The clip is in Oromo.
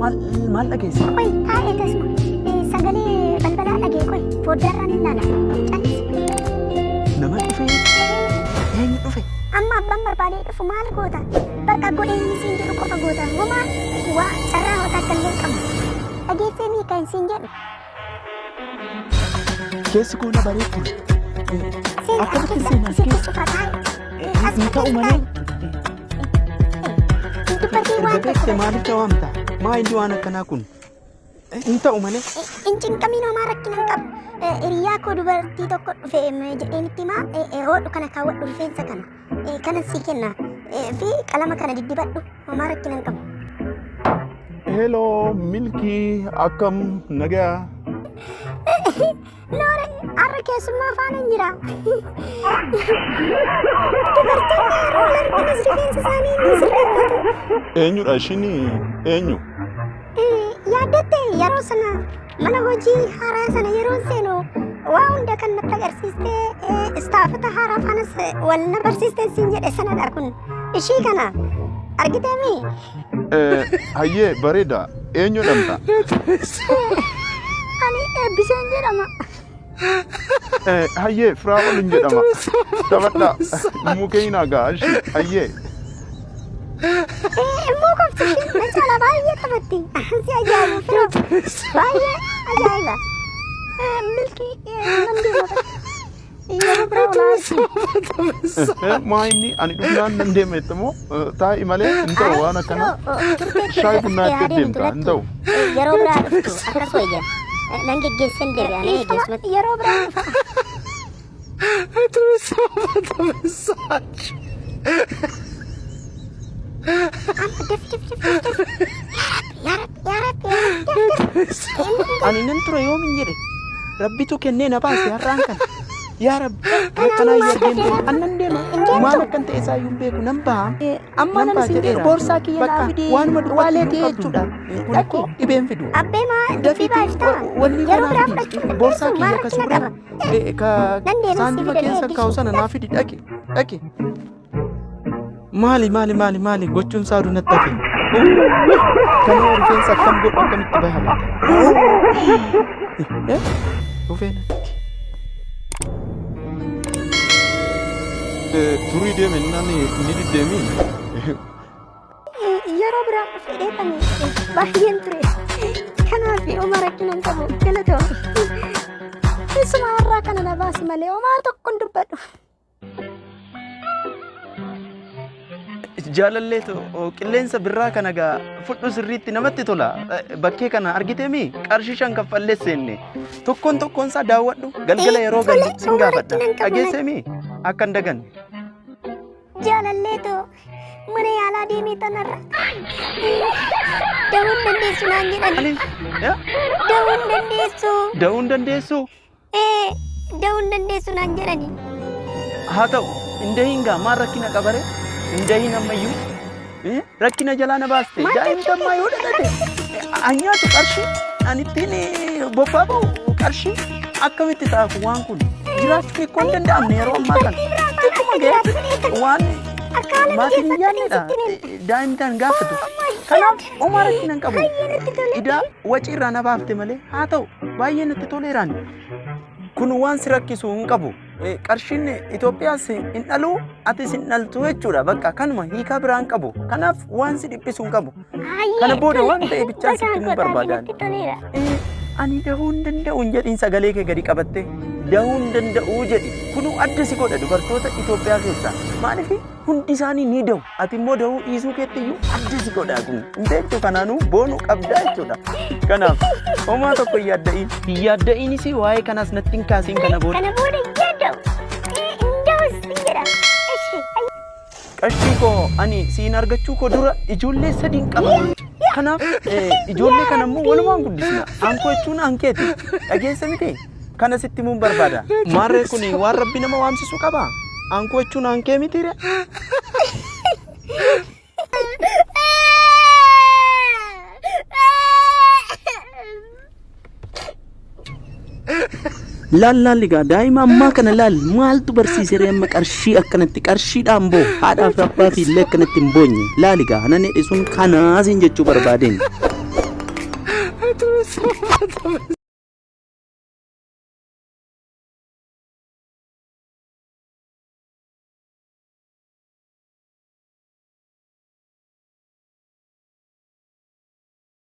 Maal maal dhageesse? Qoy taa'ee tasuma sagalee balbalaa dhagee qoy foddaarraan hin laala. Callisi. Nama dhufe? Eenyu dhufe? Amma abbaan barbaadee dhufu maal goota? Bakka godhee inni siin jedhu qofa goota. Homaa waa carraa hotaa akka illee qabdu. Dhageessee mii kan siin jedhu. Keessi koo na baree ture. Seen as Akkamitti keessa seenaa sitti keessa? cufa taa'e. As Hin ta'u keessa malee. taa'e. Hin dubbatiin Erga waan tokko beekte bakka. maaliif na waamta? Maa inni waan akkanaa kun? Hin ta'u malee. Hin cinqamiin homaa rakkina hin qabu. Hiriyaa koo dubartii tokko dhufe jedheen itti himaa hodhu kana kaawwadhu rifeensa kana. Kana sii kenna fi qalama kana diddibadhu homaa rakkina hin qabu. Hello, Milkii, akkam nagaa? Noore har'a keessummaa faana hin jira. Dubartoonni yeroo wal arganis rifeensa isaanii ni sirreeffatu. Eenyudha ishiin eenyu? Yaadatte yeroo sana mana hojii haaraa sana yeroo seenu waa hunda kan natti agarsiistee istaafota haaraa faanas wal na barsiistee siin jedhe sanadha kun. Ishii kana argiteemi? Hayyee bareeda eenyu jedhamta? Ani Eebbiseen jedhama. Hayyee Firaa'ol hin jedhama. Taphadhaa. Mukeen hagaa ishii hayyee. Immoo kofti isheen na caala baay'ee taphatti. Si ajaa'iba firoo. Baay'ee ajaa'iba. Milkii nan deema bakka. Yeroo biraa olaa. Maa inni ani dhufnaan nan deema jette moo taa'i malee hin ta'u waan akkanaa. Shaayii bunnaa itti deemta hin ta'u. Yeroo biraa dhuftu akkas wayya. Nan geggeessan deebi'a nan geggeessumatti. Yeroo biraa dhufa. Amma daf daf daf daf daf. Yaa Rabbi yaa Rabbi yaa Rabbi yaa Rabbi daf daf. Ani nan ture yoomin jedhe. Rabbitu kennee na baase har'aan kana. Yaa Rabbi akkanaa maal argeen ta'e? beeku. Annan deema. Hin deemtu? Maal akkan ta'e isaa iyyuu hin beeku nan baha. Amma Nan nan baha isin jedhu jedheera. boorsaa kiyya naa Bakka fidi waanuma dubbatti waaleetii hin qabdu. jechuudha. Kun ikkoo dhibeen fidu. Abbee maa dubbii Dafiitii baay'iftaa? wanni Yeroo kanaa biraa fidi. fudhachuu Boorsaa dandeessu maal kiyya ka rakkina suuraa qaba? ka Nan deema si saantima fidanii keessa kaa'u eebbisuu. sana naa fidi dhaqi dhaqi. Maali maali maali maali gochuun isaa natti hafe. Kana rifeensa akkam godhu akkamitti baha laata? Dhufee natti. Turii deeme innaan ni diddeemi. Yeroo biraan dhufe dheetani baay'een ture. Kanaaf homaa rakkina hin qabu galatoom. Keessumaa har'aa kana na baasi malee homaa tokko hin dubbadhu. Jaalalleetu qilleensa birraa kana gaa fudhu sirriitti namatti tola. Bakkee kana argiteemi qarshii 5 kaffallee seenne. Tokkoon tokkoon isaa daawwadhu galgala yeroo gallu sin gaafadha. Dhageesseemi akka hin daganne. Jaalalleetu mana yaalaa deemee tanarra da'uu hin dandeessu naan jedhan. Maaliif? Da'uu hin dandeessu. Da'uu hin dandeessu? Ee da'uu hin dandeessu naan jedhani. Haa ta'u hin dahin gaa maal rakkina qabare hin dahin ammayyuu rakkina jalaa na baaste daa'imti ammaa yoo dhalate an nyaatu qarshii an ittiin bobbaa ba'u qarshii akkamitti ta'a kun waan kun jiraachuun ikkoo hin danda'amne yeroo ammaa kana xiqquma ga'etti waan maatiin hin yaadnedha daa'imti an gaafatu kanaaf homaa rakkina hin qabu idaa wacii irraa na baafte malee haa ta'u baay'ee natti toleeraan kun waan si rakkisu hin qabu. Qarshiin Itoophiyaas hin dhalu atis hin dhaltu jechuudha. Bakka kanuma hiikaa biraa hin qabu. Kanaaf waan si dhiphisu hin qabu. Kana booda waan ta'e bichaan sitti himuu barbaadaan. Ani dahuu hin danda'u hin jedhiin sagalee kee gadi qabattee dahuu hin danda'u jedhi. Kunuu adda si godha dubartoota Itoophiyaa keessaa. Maaliif hundi isaanii ni dahu. Ati immoo dahuu dhiisuu keetti iyyuu adda si godha kun. Hin beektu kanaanuu boonuu qabdaa jechuudha. Kanaaf homaa tokko hin yaadda'iin. Hin yaadda'iinis waa'ee kanaas natti hin kaasiin kana booda. Kana booda hin yaadda'u. Hin da'us hin jedha. Eshi. Qashtii koo ani siin argachuu koo dura ijoollee sadiin qaba. Kanaaf ijoollee kana immoo walumaan guddisna. Aankoo jechuun aankeeti. Dhageessa miti? Kana sitti himuun barbaada. Maarree kun waan rabbi nama waamsisu qaba. Aankoo jechuun aankee miti ree? Laal laal egaa daa'ima ammaa kana laal maaltu barsiise ree amma qarshii akkanatti qarshiidhaan boo haadhaaf abbaa fi illee akkanatti hin boonye laal egaa hanan hedhe sun kanaa siin jechuu barbaadeen.